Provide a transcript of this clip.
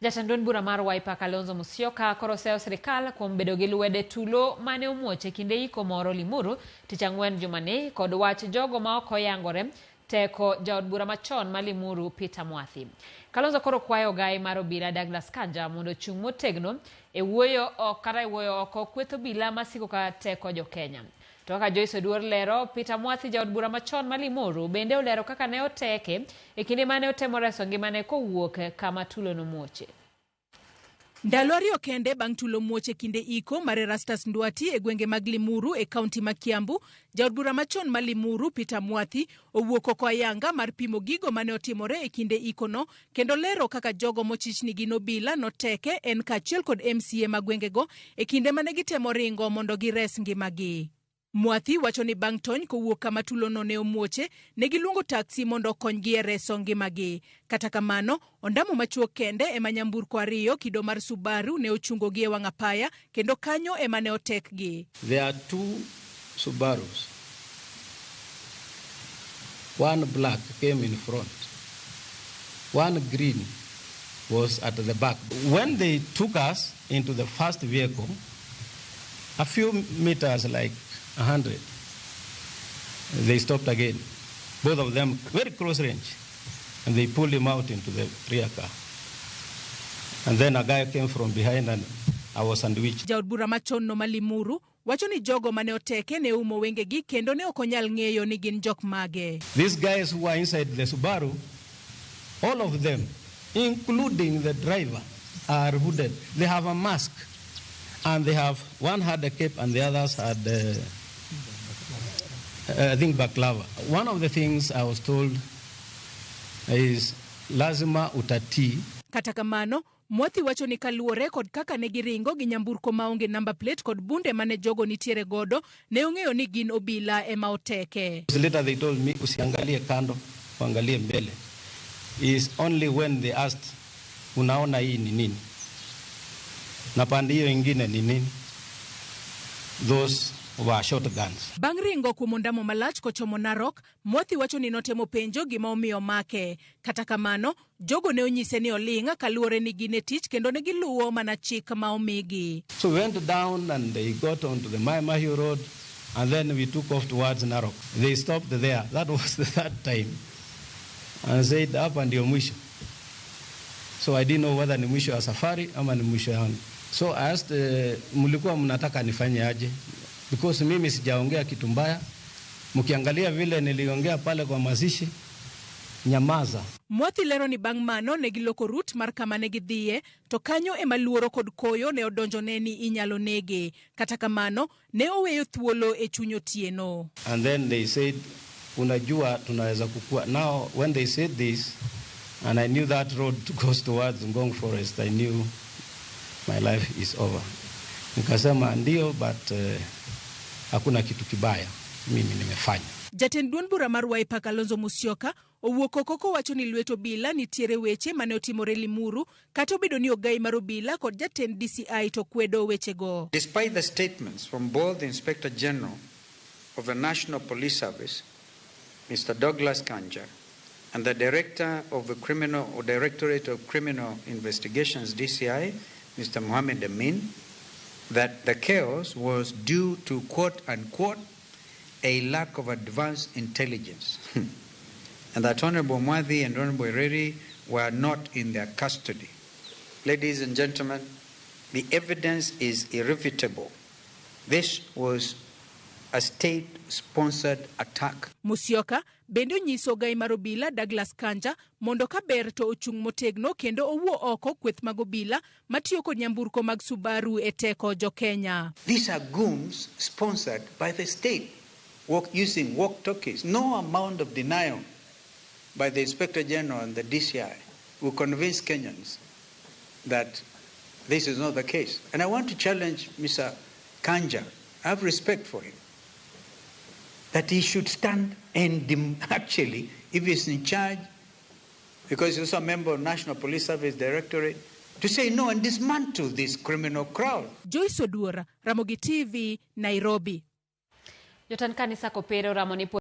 Jatend duond bura mar Wiper Kalonzo Musyoka koro oseyo sirikal kuom bedo gi lwede tulo mane omuoch e kinde iko moro Limuru tich ang'wen jumani kod wach jogo ma ok oyangore teko jaod bura machon ma Limuru Peter Mwathi. Kalonzo koro kwayo ogaye mar obila Douglas Kanja mondo ochung' motegno e wuoyo ok kata e wuoyo oko kweth obila masiko ka teko jo Kenya. To kaka Joyce Oduor lero, Peter Mwathi jaod bura machon ma Limuru bende olero kaka ne oteke e kinde mane otemo reso ngimane kowuok kama tulo nomuoche. Ndalo 2 kende bang' tulo muoch e kinde iko mar Erastus Nduati e gwenge mag Limuru e kaunti ma Kiambu, jaod bura machon ma Limuru Peter Mwathi owuok oko ayanga mar pimo gigo mane otimore e kinde ikono kendo lero kaka jogo mochich ni gin obila noteke en kaachiel kod MCA ma gwengego e kinde mane gitemo ringo mondo gires ngimagi. Mwathi wacho ni bang' tony kowuok kama tulono ne omuoche, ne giluongo taksi mondo okonygi e reso ngimagi. Kata kamano, ondamo machuok kende ema nyamburko 2 kido mar Subaru ne ochungogi e wang' apaya kendo kanyo ema ne otekgi. There are 2 Subarus. One black came in front. One green was at the back. When they took us into the first vehicle, a few meters, like 100, they stopped again. Both of them, very close range. And they pulled him out into the rear car. And then a guy came from behind and I was sandwiched. Jaod bura machon no ma Limuru wacho ni jogo mane oteke ne umo wengegi kendo ne ok onyal ng'eyo ni gin jok mage. These guys who are inside the Subaru, all of them, including the driver, are hooded. They have a mask, and they have, one had a cape and the others had, I think, baklava. One of the things I was told is lazima utatii. Kata kamano, Mwathi wacho ni kaluwore kod kaka ne giringo gi nyamburko maonge number plate kod bunde mane jogo nitiere godo, ne ong'eyo ni gin obila ema oteke. Later they told me, usiangalie kando, uangalie mbele. Is only when they asked, unaona hii ni nini? Na pande hiyo ingine ni nini? Those were shotguns. Bang' ringo kuom ondamo malach kochomo Narok, Mwathi wacho ni notemo penjo gima omiyo make. Kata kamano, jogo ne onyise ni oling' kaluwore ni gin e tich kendo ne giluwo mana chik ma omigi. So we went down and they got onto the Mai Mahiu road and then we took off towards Narok. They stopped there. That was the third time. And said, hapa ndio mwisho. So I didn't know whether ni mwisho ya safari ama ni mwisho yangu. So I asked, mlikuwa mnataka nifanye aje? Because mimi sijaongea kitu mbaya. Mkiangalia vile niliongea pale kwa mazishi, nyamaza. Mwathi lero ni bang' mano ne giloko route mar kama ne gidhiye, to kanyo ema luoro kod koyo ne odonjone ni inyalo nege. Kata kamano, ne oweyo thuolo e chuny otieno. And then they said, unajua tunaweza kukua. Now when they said this, and I knew that road goes towards Ngong Forest, I knew my life is over. Nikasema ndio, but hakuna kitu kibaya mimi nimefanya. Jatend duond bura mar Wiper Kalonzo Musyoka owuok oko kowacho ni lwet obila nitiere weche mane otimore Limuru, kata obedo ni ogai mar obila kod jatend DCI to kwedo wechego. Despite the statements from both the Inspector General of the National Police Service, Mr. Douglas Kanja, and the Director of the Criminal or Directorate of Criminal Investigations, DCI, Mr. Mohammed Amin, that the chaos was due to, quote unquote, a lack of advanced intelligence, and that Honorable Mwathi and Honorable Ireri were not in their custody. Ladies and gentlemen, the evidence is irrefutable. This was a state-sponsored attack. Musyoka bende onyiso ogai mar obila Douglas Kanja mondo ka ber to ochung' motegno kendo owuo oko kweth mag obila matiyo kod nyamburko mag Subaru e teko jo Kenya. These are goons sponsored by the state, using walkie-talkies. No amount of denial by the Inspector General and the DCI will convince Kenyans that this is not the case. And I want to challenge Mr. Kanja. I have respect for him, that he should stand and actually, if he's in charge, because he's also a member of National Police Service Directorate, to say no and dismantle this criminal crowd. Joyce Oduor, Ramogi TV, Nairobi. Jotend kanisa Kopere oramo ni